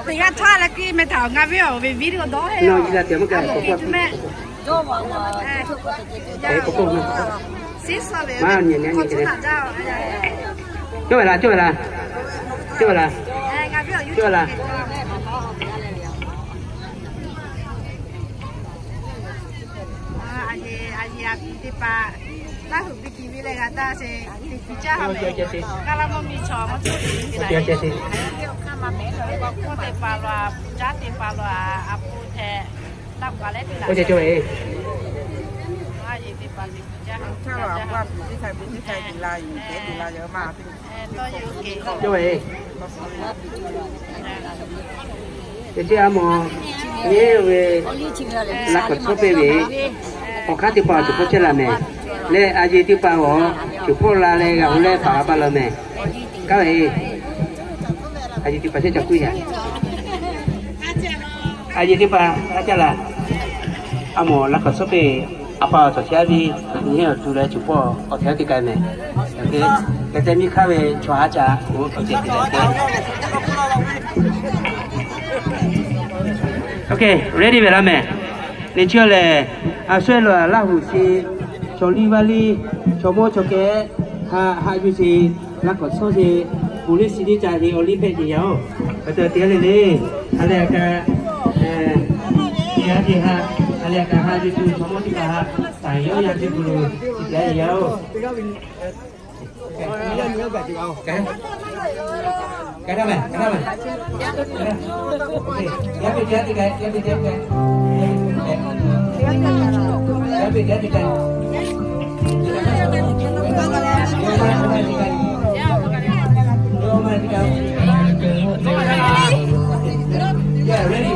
Teˇ g'aˇ htaˇ la kiˇ meh htaꞈ ngaˬ ve awˬ ve video dawˇ he. Cawˇ ve la, cawˇ ve la, cawˇ ve la, cawˇ ve la. Oˇ ceh cawˇ ve. Teˇ chi a mawˬ, nyi ve, laꞈ k'awꞈ chawˇ peˇ ve, awˬ hk'aˇ teˇ hpaˍ tuˬ hk'awꞈ chehˇ la mehˍ. Lehˬ a yeˬ teˇ hpaˍ awˬ, tuˬ hpawˇ la leh g'a hu leh paˍ a pa la mehˍ. Kaˇ ve, a yeˬ teˇ hpaˍ chehˇ caˬ kuiˇ yaꞈ. A yeˬ teˇ hpaˍ a caˇ laˬ. A mawˬ laꞈ k'awꞈ chawˇ peˇ, a pa awˬ cawˬ chehˇ a ve, nyi awˬ tu leh tuˬ hpawˇ awˬ hk'e teˇ k'ai mehˍ. Hk'e te miˇ hk'aˇ ve chaw haˉ ca, oˇ awˬ ceh te leh te. Okay, ready ve laˇ mehˍ. Liꞈ chi lehˬ, a shu lo Laˇ huˍ chi, chaw liˇ vaˇ liˇ, chaw mawˇ chaw kehˉ, haꞈ haꞈ yuˬ chi, laꞈ k'awꞈ chawˇ chi, police liˇ ca nyi awˬ liˇ hpehꞈ nyi yaˇ oˬ. Hk'e te te le le, a lehˬ a kaꞈ, teˇ haˉ teˇ haˉ, a lehˬ a kaꞈ haꞈ yuˬ tuˬ chaw mawˇ teˇ hpaˍ htaꞈ, taˍ yawˇ yaˇ teˇ hpaˍ lo, teˇ caˉ yaˇ oˬ. Yeah, ready.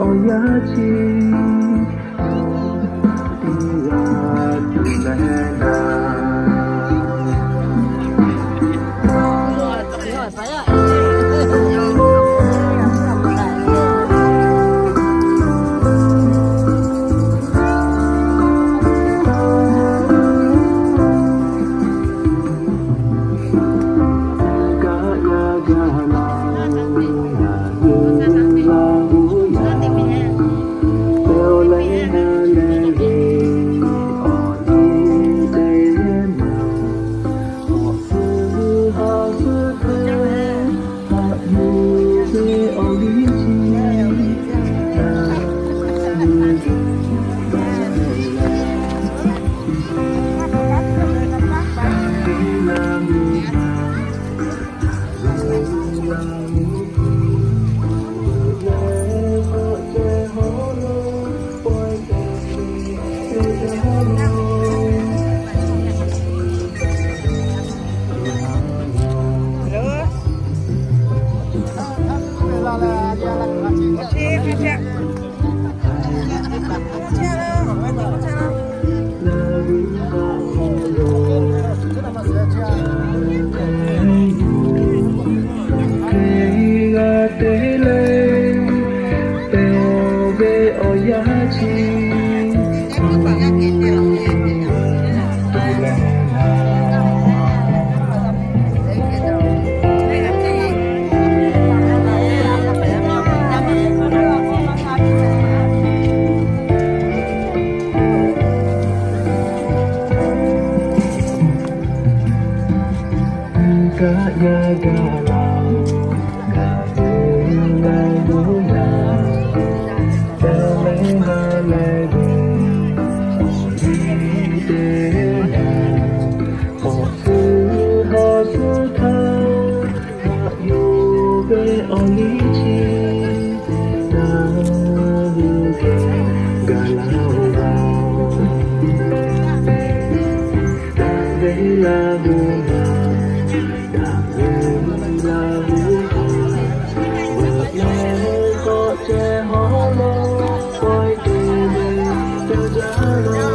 Awˬ yanˇ chi teˇ g'aˇ tuˬ leh na. Kaꞈ yaˇ gaˬ la-oˬ, kaꞈ te la-oˬ yaˇ, te leh ha leh ve, awˬ liˇ te yaˇ, awˬ suhˉ ha suhˉ htaˇ, haꞈ yuˬ ve awˬ liˇ chi, na hui gaˬ la-oˬ, daꞈ ve la hui ma, daꞈ ve la hui ma, awˬ leh k'awꞈ ceh hawˉ lo, pawehˇ te ve teˇ jaˇ lo,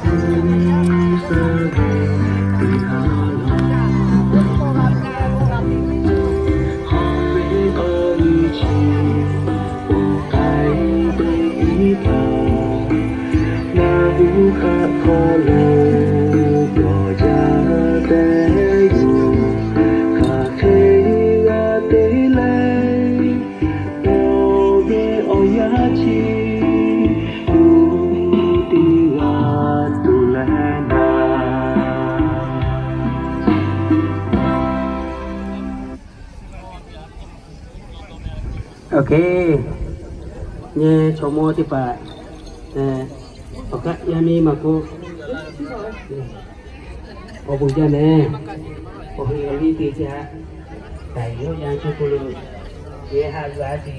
G'uiˬsha ve teˇ ha la, hk'aˬ ve awˬ liˇ chi, oˇ k'ai teˇ iˉ hpaˍ, na hui hk'aˆ hk'aw lo dawˬ jaˇ tehꞈ yoˬ. Hk'aˬ hk'e g'a te leh, awˬ ve awˬ yanˇ chi, yoˬ teˇ g'aˇ tuˬ leh na. Awˬ hk'e, nyi chaw mawˇ teˇ hpaˍ, awˬ kaˆ yaˇ miˇ maˇ k'oˆ, awˬ bon jaˇ mehˍ. Awˬ hui awˬ liˇ te ca, taiˍ yawˇ yanˇ caˇ k'oˆ lo, yehˬ haˆ zaˇ te,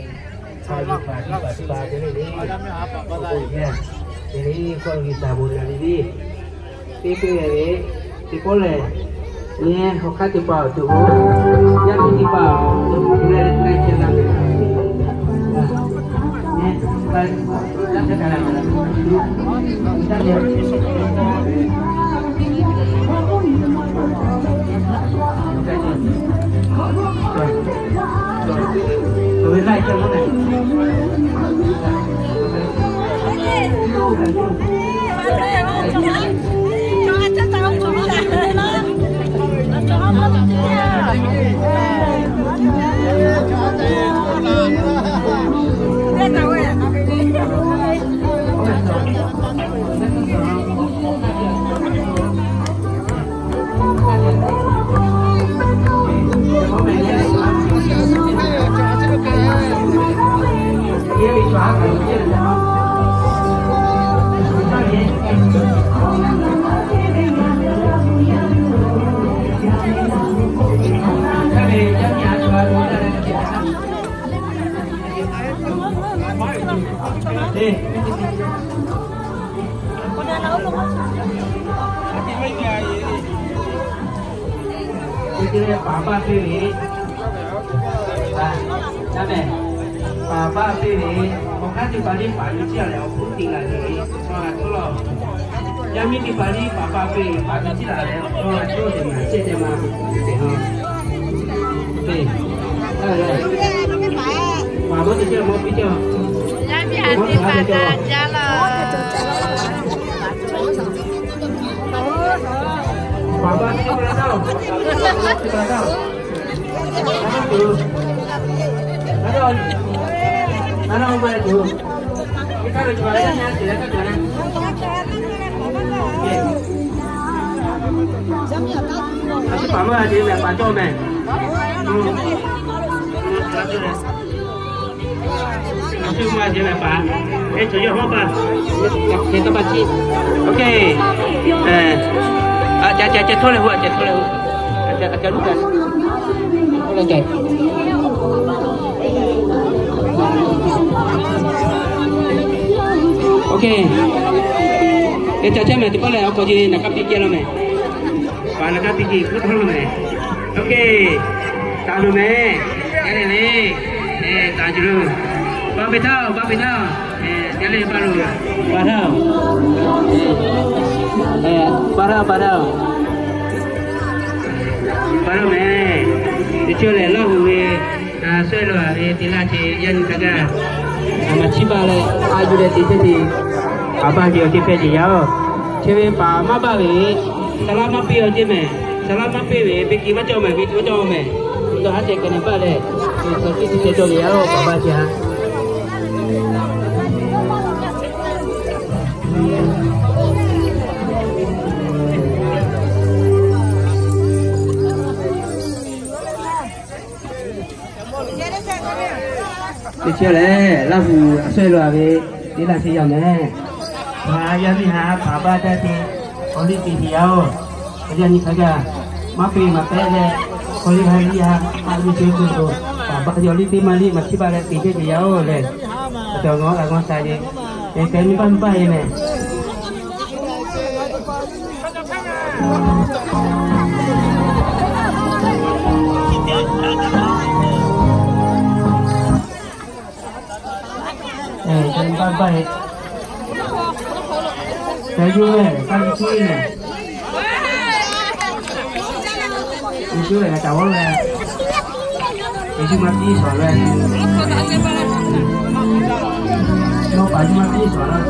ha yuˬ paˍ teˇ paˍ teˇ paˍ te le le, awˬ bon jaˇ, te le k'oˆ ve taˍ bon na le le. Teˇ peuˇ ve, teˇ pawˆ lehˬ, nyi hawˬ hk'aˇ teˇ hpaˍ awˬ tuˬ, yaˇ miˇ teˇ hpaˍ awˬ tuˬ leh na ceh la ve, Teˇ paˍ paˇ teˇ le, a, na mehˍ. Paˍ baˆ piˇ ve, awˬ hk'aˇ teˇ hpaˍ liˇ paˍ ve ciˉ a leh awˬ hpfuhˇ te la ve, awˬ hk'aw a cawˇ laˇ. Yaˇ miˇ teˇ hpaˍ liˇ paˍ baˆ piˇ ve, paˍ ve ciˉ la leh awˬ hk'aw a cawˇ ve maˬ chehˇ te ma. Paˍ baˆ teˇ cawˇ mawˇ piˇ cawˇ. Yaˇ miˇ a teˇ hpaˍ na jaˇ laˇ. Paˍ baˆ teˇ cawˇ la taˇ. Ok. Ok. Eˬ, ca chehˇ mehˍ, teˇ pawˆ lehˬ awˬ hk'aw ce naˍ kaˇ piˇ cehˇ laˇ mehˍ. Paˍ naˍ kaˇ piˇ ce k'oˆ htaˇ laˇ mehˍ. Ok. Taˍ loˬ mehˍ. Yaˇ le le. Taˍ juˬ loˬ. Baˆ peꞈ htaˇ, baˆ peꞈ htaˇ. Yaˇ le baˆ loˬ. Baˆ htaˇ. Baˆ htaˇ, baˆ htaˇ. Baˆ htaˇ mehˍ. Teˇ ceuˬ lehˬ Laˇ huˍ ve a sawehˇ lo a ve te laˇ ce yaˇ nyi htaˇ gaˇ. Maˬ chiˇ baˆ leh a yuˬ leh te chehˇ ce. Paˍ baˆ ce awˬ ce hpehꞈ ce yaˇ oˬ. Chi ve paˍ maˇ baˆ ve, saˍ laˇ maˇ piˇ awˬ ce mehˍ. Saˍ laˇ maˇ piˇ ve, ve ki maˇ cawˇ mehˍ, ve ki maˇ cawˇ mehˍ. Dawˇ haˉ ceh k'ai na baˆ leh, ve tcuh tiˉ te ceh cawˇ ve yaˇ oˬ, paˍ baˆ ce a. Teˇ ceuˬ lehˬ Laˇ huˍ a sawehˇ lo a ve teˇ laˇ ce yaˇ mehˍ. Paˍ yaˇ miˇ haꞈ paˍ baˆ taˇ te, awˬ liˇ te te yaˇ oˬ. Yaˇ nyi htaˇ gaˇ, maˇ piˇ maˍ pehˆ leh, awˬ liˇ ha liˇ ha, a liˇ ce tuˬ lo, paˍ baˆ yaˇ awˬ liˇ teˇ maˇ liˇ maˬ chiˇ baˆ leh te chehˇ ce yaˇ oˬ lehˬ. A cawˬ ngaˬ a g'aw sha ce. Eˬ, k'ai nyi baˆ nyi baˆ e mehˍ. Eˬ, k'ai nyi baˆ baˆ e. K'ai yuˬ lehˬ, k'ai yuˬ cuˇ e lehˬ. Yuˬ cuˇ lehˬ, ngaˬ caˬ g'awˇ leh. Yeˍsuˆ maˇ piˇ shawˍ leh. Nawˬ paˍ yuˬ maˇ piˇ shawˍ laˇ.